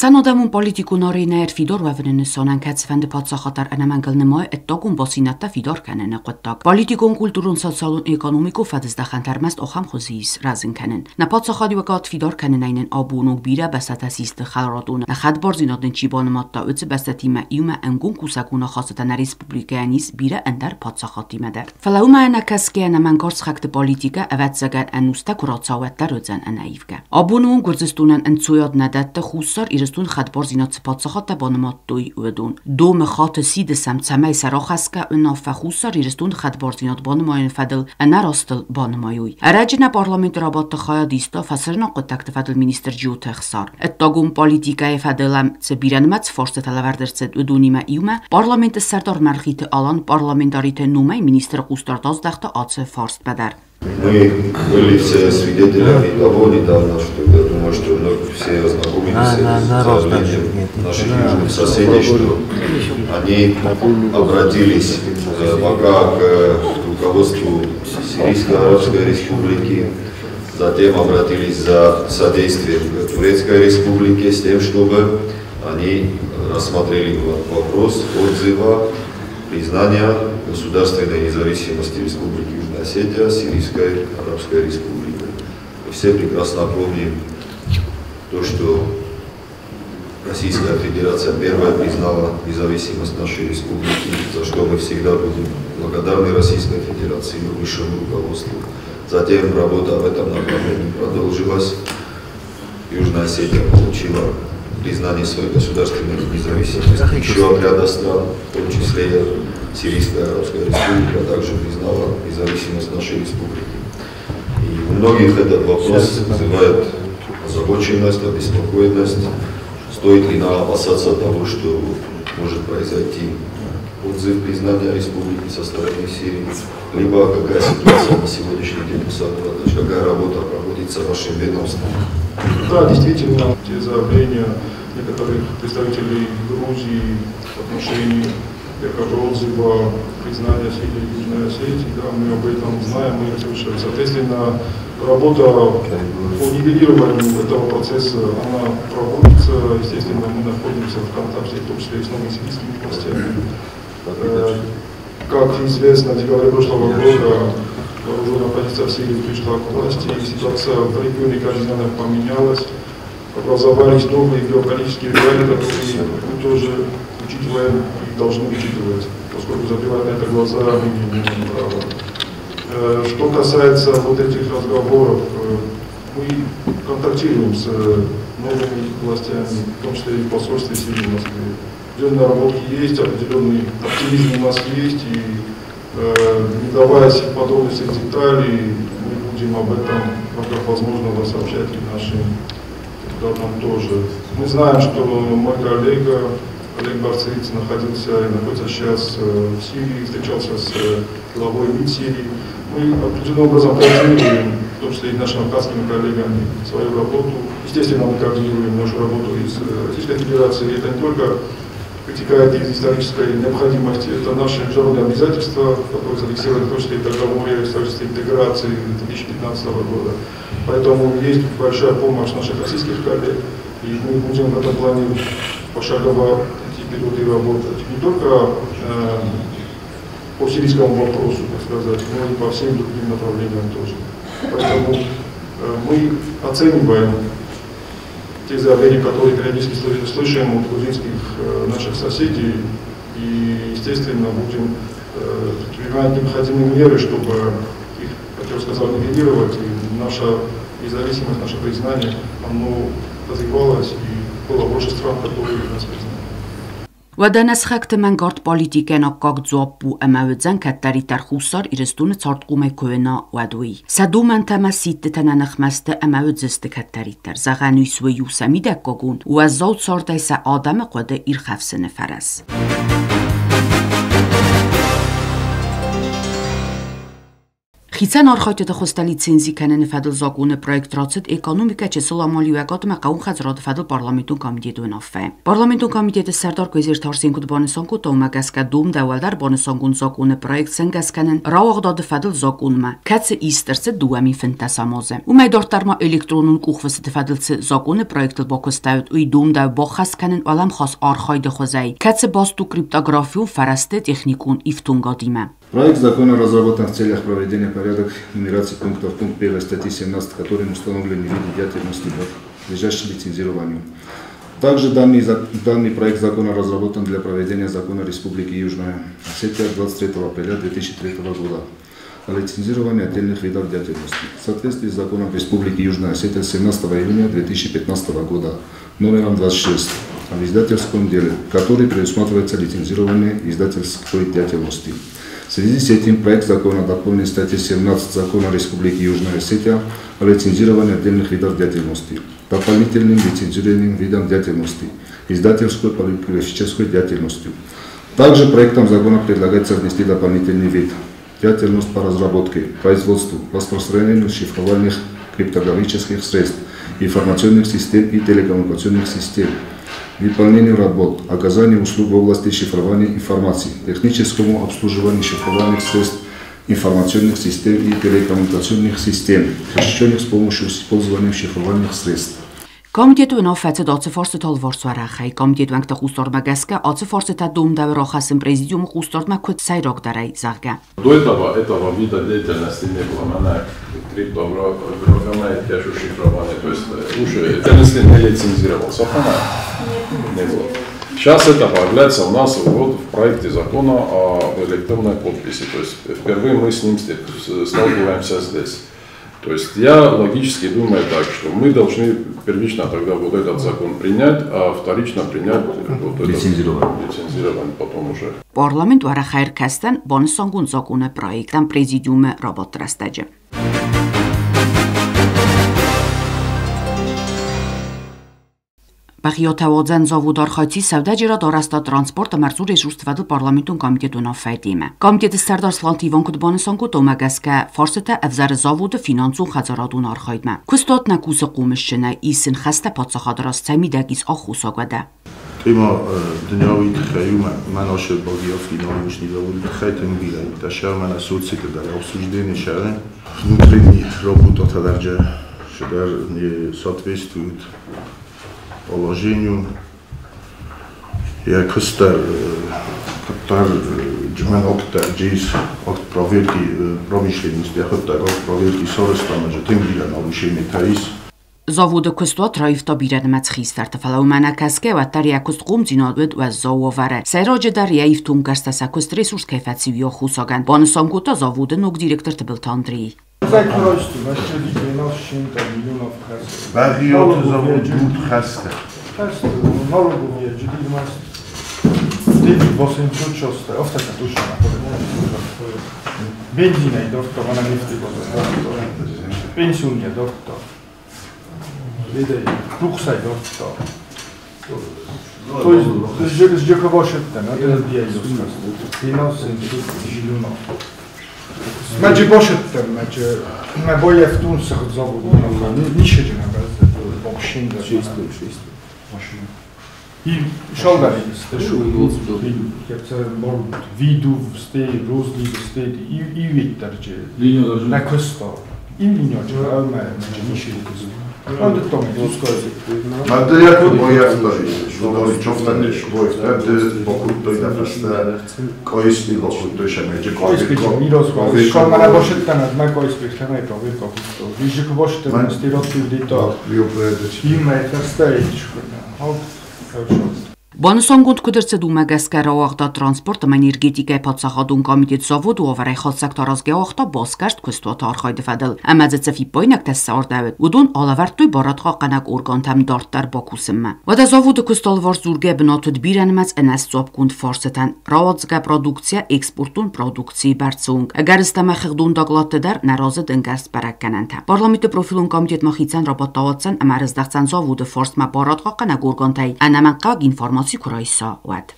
Ӕхсӕнадӕмон политикон аренӕйы ӕрфидар уӕвыны нысанӕн кӕцыфӕнды паддзахад дӕр ӕнӕмӕнгыл нымайы ӕддагон бастдзинӕдтӕ фидар кӕныны хъуыддаг. Политикон, культурон, социалон, экономикон фӕдыздӕхӕнтӕ ӕрмӕст ахӕм хуызы ис рӕзын кӕнын. Нӕ паддзахадиуӕгад фидар кӕнынӕй нын абон онг бирӕ бӕстӕтӕ систы хӕларадон, нӕ хӕдбардзинад нын чи банымадта, уыцы бӕстӕтимӕ иумӕ ӕнгом кусӕгон ахастытӕ нӕ республикӕйӕн ис бирӕ ӕндӕр паддзахадтимӕ дӕр. Фӕлӕ уымӕ ӕнӕкӕсгӕйӕ нӕ мӕнгард сыхӕгты политикӕ, ӕвӕццӕгӕн, ӕнустӕ куы рацӕуа, уӕддӕр уыдзӕн ӕнӕивгӕ. Абоны онг Гуырдзыстонӕн ӕнцойад нӕ дӕтты Хуссар Ирыстон хӕдбардзинад цы паддзахадтӕ банымадтой, уыдон. Домы хаты сиды сӕм, цӕмӕй сӕ рахӕсгӕ уынаффӕ Хуссар Ирыстоны хӕдбардзинад банымайыны фӕдыл ӕнӕрастыл банымайой. Ӕрӕджы нӕ парламенты рабадты хайад иста фӕсарӕйнаг хъуыддӕгты фӕдыл министр Джиоты Ӕхсар. Ӕддагон политикӕйы фӕдыл ӕм цы бирӕнымӕц фарстытӕ лӕвӕрд ӕрцыд, уыдонимӕ иумӕ парламенты сӕрдар Мӕргъиты Алан парламентариты номӕй министры хъусдард аздӕхта ацы фарстмӕ дӕр. Мы были все свидетелями того недавно, что я думаю, что все ознакомились с заявлением наших южных соседей, что они обратились пока к руководству Сирийской Арабской Республики, затем обратились за содействием к Турецкой Республике с тем, чтобы они рассмотрели вопрос отзыва признания государственной независимости Республики Южная Осетия, Сирийской Арабской Республики. Мы все прекрасно помним то, что Российская Федерация первая признала независимость нашей республики, за что мы всегда будем благодарны Российской Федерации и высшему руководству. Затем работа в этом направлении продолжилась. Южная Осетия получила признание своей государственной независимости еще от ряда стран, в том числе и Сирийская Арабская Республика также признала независимость нашей республики. И у многих этот вопрос вызывает озабоченность, обеспокоенность. Стоит ли нам опасаться того, что может произойти отзыв признания республики со стороны Сирии, либо какая ситуация на сегодняшний день, какая работа проводится вашим ведомством? Да, действительно, те заявления некоторых представителей Грузии в отношении якобы отзыва признания Сирии и Южной Осетии, да, мы об этом знаем, мы их слышали. Соответственно, работа по нивелированию этого процесса, она проводится. Естественно, мы находимся в контакте, в том числе и с новыми сирийскими властями. Как известно, в декабре прошлого года вооруженная оппозиция в Сирии пришла к власти, и ситуация в регионе кардинально поменялась. Образовались новые геополитические реалии, которые мы тоже учитываем и должны учитывать, поскольку закрывать на это глаза мы не имеем права. Что касается вот этих разговоров, мы контактируем с новыми властями, в том числе и в посольстве Сирии в Москве. Определенные наработки есть, определенный оптимизм у нас есть, и не даваясь в подробности деталей, мы будем об этом в рамках возможного сообщать и нашим депутатам тоже. Мы знаем, что мой коллега Олег Барциц находился и находится сейчас в Сирии, встречался с главой МИД Сирии. Мы определенным образом координируем, в том числе и нашими абхазскими коллегами, свою работу. Естественно, мы координируем нашу работу из Российской Федерации. Это не только вытекает из исторической необходимости, это наши международные обязательства, которые зафиксированы в том числе и в договоре о строительстве интеграции 2015 года. Поэтому есть большая помощь наших российских коллег, и мы будем в этом плане пошагово идти вперед и работать. Не только по сирийскому вопросу, так сказать, но и по всем другим направлениям тоже. Поэтому мы оцениваем те заявления, которые периодически слышим от грузинских наших соседей, и, естественно, будем принимать необходимые меры, чтобы их, как я уже сказал, нивелировать, и наша независимость, наше признание, оно развивалось, и было больше стран, которые нас признали. Уӕдӕ нӕ сыхӕгты мӕнгард политикӕйӕн аккаг дзуапп у ӕмӕ уыдзӕн кӕддӕриддӕр Хуссар Ирыстоны цардхъомӕй куы уына, уӕд уый. Сӕ домӕнтӕ ӕмӕ сидтытӕ нӕ ныхмӕ сты ӕмӕ уыдзысты кӕддӕриддӕр. Зӕгъӕн ис, уый у сӕ мидӕггагон, уӕззау цардӕй сӕ адӕмы хъуыды ирхӕфсыны фӕрӕз. Хицӕн архайдтыты хуызтӕ лицензи кӕныны фӕдыл закъоны проект рацыд экономикӕ чысыл амалиуӕгад ӕмӕ хъӕууон хӕдзарады фӕдыл парламентон комитеты уынаффӕ. Парламентон комитеты сӕрдар Куызерты Арсен куыд банысан кодта, уымӕ гӕсгӕ домдӕ уӕлдӕр банысангонд закъоны проект сӕнгӕс кӕнын рауагъдады фӕдыл закъонмӕ, кӕцы ист ӕрцыд 2015 азы. Уымӕй дарддӕр ма электронон къухфыстыты фӕдыл цы закъоны проектыл бакуыстӕуыд, уый домдӕ баххӕст кӕнын уӕлӕмхас архайды хуызӕй, кӕцы баст у криптографион фӕрӕзты техникон ифтонгадимӕ. Проект закона разработан в целях проведения порядок нумерации пунктов пункт 1 статьи 17, которым установлены виды деятельности, подлежащие лицензированию. Также данный проект закона разработан для проведения закона Республики Южная Осетия 23 апреля 2003 года о лицензировании отдельных видов деятельности. В соответствии с законом Республики Южная Осетия 17 июня 2015 года номером 26 о издательском деле, который предусматривается лицензирование издательской деятельности. В связи с этим проект закона дополнен статьей 17 Закона Республики Южная Осетия о лицензировании отдельных видов деятельности, дополнительным лицензированным видом деятельности, издательской полиграфической деятельностью. Также проектом закона предлагается внести дополнительный вид – деятельность по разработке, производству, распространению шифровальных криптографических средств, информационных систем и телекоммуникационных систем, выполнению работ, оказанию услуг в области шифрования информации, техническому обслуживанию шифровальных средств, информационных систем и телекоммуникационных систем, защищенных с помощью использования шифровальных средств. Комитеты унаффӕты ацы фарстытыл варсуарӕхӕй. Комитет уӕнгты хъусдардмӕ гӕсгӕ ацы фарстытӕ домдӕуы рахӕссын президиумы хъусдардмӕ куыд сӕйрагдӕрӕй, зӕгъгӕ. До этого вида деятельности не было. Она криптография, шифрование, то есть деятельности не лицензировался. Не было. Сейчас это появляется у нас вот в проекте закона о электронной подписи. То есть впервые мы с ним сталкиваемся здесь. То есть я логически думаю так, что мы должны первично тогда вот этот закон принять, а вторично принять вот этот лицензирование потом уже. Парламент уӕрӕх ӕркастӕн банысангонд закъоны проектӕн президиумы рабадты рӕстӕджы. Բաղիոթավոձեն զովուդարխայցի սավդաջիրա դարաստա տրանսպորտը մերձուր ռեսուրս թվադլ պարլամենտուն կոմիտետ ունաֆայտիմը։ Կոմիտետը սարդար Սլանտիվան կդբանսան կոտոմագասկա ֆարսետը ավզարը զավուդը ֆինանսուն խազարադուն արխայդմը։ Քստոտնա կուսը կումշչնա իսն խաստը պացախադրասցեմի դակից ախուսագադա։ Тема днявит хаюма манаше багиовки научный завод хайтен бира таша мана соцсети дар обсуждение шавен внутренний работа тадарджа шдар не соответствует положению. Я кстар катар джмен окта джис окт проверки промышленности хатта проверки соростана же тем бира нарушение таис. Заводы куыстуат раивта бирӕ нымӕц хистӕрты, фӕлӕ уымӕ нӕ кӕсгӕ уӕддӕр йӕ куыст хъомдзинад уыд уӕззау уавӕры. Сӕйраджыдӕр йӕ ифтонггӕрзтӕ сӕ куыст ресурс кӕй фӕци, уый аххосагӕн, банысан кодта заводы ног директор Тыбылты Андрей. То есть, Банысангонд куыд уымӕ гӕсгӕ рауагъта транспорт ӕмӕ энергетикӕйы паддзахадон комитет завод уавӕрӕй хатдзӕгтӕ аразгӕ уагъта басгӕрст куыстуаты архайды фӕдыл. Ӕмӕ дзы цы фиппаинӕгтӕ ссардӕуыд, уыдон алӕвӕрдтой барадхъахъхъӕнӕг органтӕм дарддӕр бакусынмӕ. Уӕдӕ заводы куыст алыварс дзургӕ бынат уыд бирӕнымӕц ӕнӕсдзуаппгонд фарстытӕн. Рауадзгӕ продукцийӕ экспортон продукцийы бӕрцы онг. Ӕгӕрыстӕмӕй хыгъдон докладты дӕр нӕ разыд ӕнгӕс бӕрӕггӕнӕнтӕ. Парламенты профилон комитетмӕ хицӕн рабадт ауадздзӕн ӕмӕ ӕрыздӕхдзӕн заводы фарстмӕ барадхъахъхъӕнӕг органтӕй ӕнӕмӕнгхъӕуӕг информаци куы райса, уӕд.